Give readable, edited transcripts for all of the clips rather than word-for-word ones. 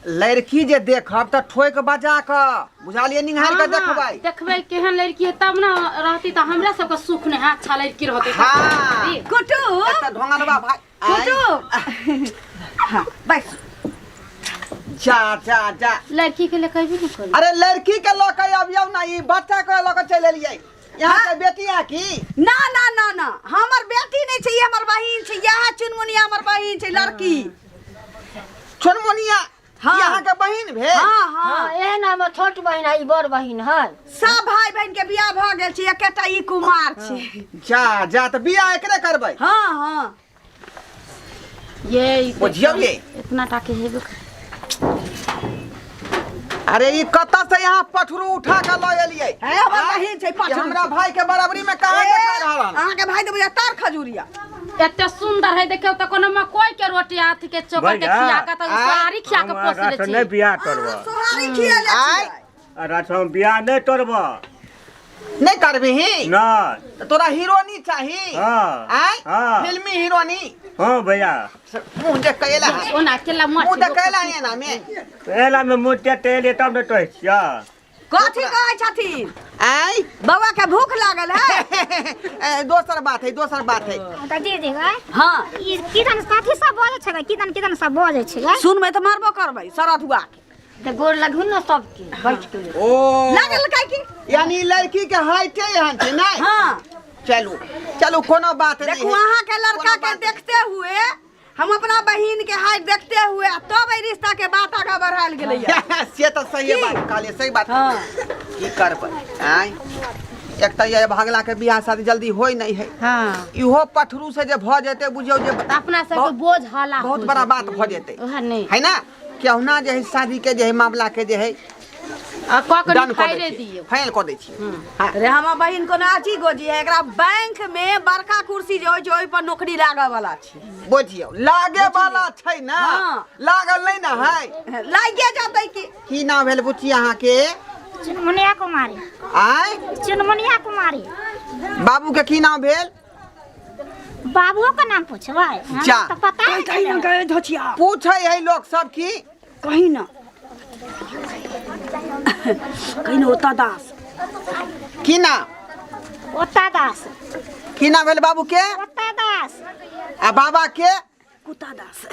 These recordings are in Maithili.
लड़की जे देखब तऽ ठोक बजा कऽ बुझलियै, निहार कऽ देखबै। देखबै केहन लड़की है तब ने रहती, तऽ हमरा सबके सुख नहि है। अच्छा लड़की रहतै। हाँ। कुटू। एकटा ढोंगलबा भाई। कुटू, हाँ बैस। जा जा जा। लड़की के लिए कभी नहीं करी। अरे, लड़की के लऽ के अबियौ ना, ई बच्चा के लऽ के चलि एलियै। यहाँ के बेटी है की? ना ना ना ना, हमर बेटी नहीं छै, ई हमर बहिन छै। इएह चुनमुनिया हमर बहिन छै, लड़की। चुनमुनिया? हाँ। यहाँ के बहिन भेल? हाँ हाँ। हाँ, एहन हमर छोट बहिन है, ई बड़ बहिन है। सब भाई बहिन के बियाह भऽ गेल छै, एकेटा ई कुमार छै। जा जा, तऽ बियाह एकरे करबै? हाँ हाँ। ये ई बुझियौ ये। इतना टाके हेबे करे। अरे, ई कतऽ से यहाँ पठरू उठा के लऽ एलियै? है, हमर बहिन छै, पठरू। ई हमरा भाई के बराबरी में कहाँ देखा रहल हन? अहाँके भाई तऽ बुझा तार खजूरिया। एते सुंदर है, देखियौ तऽ कोनो मकई के रोटी अथी के चोकर के भैया, खिया के तऽ आँय? सोहारी खिया के हम पोसले आगाँ से छी। नहि बियाह करब। सोहारी खिएले आँय? छियै। आगाँ से हम बियाह नहि करब। नहि करबिही? नहि। तऽ तोरा हीरोनी चाही? हाँ। आँय? हाँ। फिल्मी हीरोनी? हाँ भैया। मुँह देख के एला है? ओना अकेला मर मुँह देख के एला है ना में? एला में मुँह टेटे एलियै तब ने कहै छियै। कथी कहै छथिन? आँय? बौआ के भूख लागल है। ए, दोसर बात है, दोसर बात है। तऽ दीदी गै। हाँ। ई किदन कथी सब बजै छै गै? किदन किदन सब बजै छै गै? सुनबै तऽ मारबो करबै सरधुआ के। तऽ गोर लगहु ने सबके बैठ के। ओ लागल कै की? यानी लड़की के हाइटे एहन छै नहि? हाँ। चलू चलू, कोनो बात नहीं देखू है। अहाँ के लड़का कोनो के बात देखते हुए, हम अपना बहिन के हाइट देखते हुए आ तब एहि रिश्ता के बात आगा बढ़ायल गेलैया। से तऽ सही की? बात कहलियै, सही बात। हाँ। की करबै आँय, एक तऽ ये भगला के बियाह शादी जल्दी होय नहीं है। हाँ। इहो पठरू से जे भऽ जेतै, बुझियौ जे तऽ अपना सबके बहुत- बोझ हला बहुत हो बड़ा जेतै। बात भऽ जेतै। ओएह नहि है ना, केहुना जे है शादी के जे है मामला के जे है आ कऽ के डन कऽ दै निखाइरे छियै, दियौ। फाइनल कऽ दै छियै। हाँ। रे, हमर बहिन कोनो आजी गोजी है, एकरा बैंक में बड़का कुर्सी जे होइ छै ओहि पर नौकरी लागऽ वाला छै। बुझियौ, लागे वाला छै ना? हाँ। लागल नहीं ना है? लागिए जेतै की। की नाम भेल बुच्ची अहाँके? चुनमुनिया कुमारी। आँय? चुनमुनिया कुमारी। बाबू के की नाम भेल? बाबुओ के नाम पूछबै हमरा? जा। तऽ पता नहि कहीं ना छलै। गए धोचिया। पूछै है लोग सब की। कहीं ना, कहीं ना, ओता दास। की नाम? ओता दास। की नाम भेल बाबू के? ओता दास। आ बाबा के? कुत्ता दास।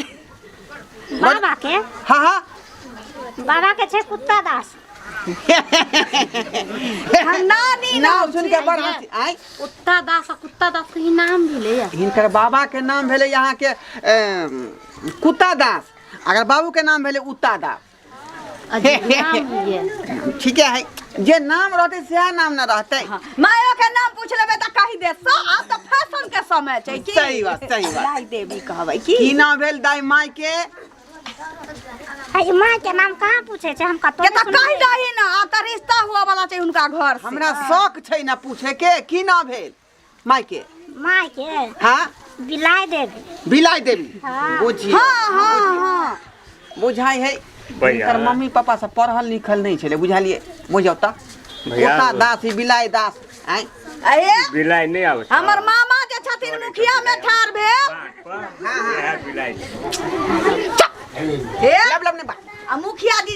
बाबा के? हाँ हाँ। बाबा के छै कुत्ता दास। नानी। नाम सुन के बड़ हंसी आय। कुत्ता दास आ कुत्ता दास के ही नाम भेलै। हिनकर बाबा के नाम भेलै अहाँके कुत्ता दास, अगर बाबू के नाम भेलै उत्ता दास। अजीब नाम होइए। ठीके है, जे नाम रहतै सएह नाम न रहतै। मायो के नाम पूछ लेबै तऽ कहि देत सब। आब तऽ फैशन के समय छै की। सही बात, सही बात। दाइ देवी कहबै की? की नाम भेल दाइ माय के? आ ई माँ के नाम कहाँ पूछे छै? हम कतौ के तऽ नहि कहि सुनलियै। दही ना, आब तऽ रिश्ता हुआ वाला छै हुनका घर से। हमरा शौक छै ने पूछे के, की नाम भेल माय के? माँ के? हाँ। बिलाय देवी। बिलाय देवी। हाँ। बुझिए। हाँ हाँ हाँ। बुझाइ है भैया। हिनकर मम्मी पापा सब पढ़ल लिखल नहीं छलै, बुझलियै? बुझियौ तऽ भैया। ओता दास ई बिलाय दास आँय। अहे। बिलाइ नहि आबै छै। हमर मामा जे छथिन मुखिया में ठाढ़ भेल। इएह बिलाइ छै। हे। लब लब नहि बात। आ मुखिया जी।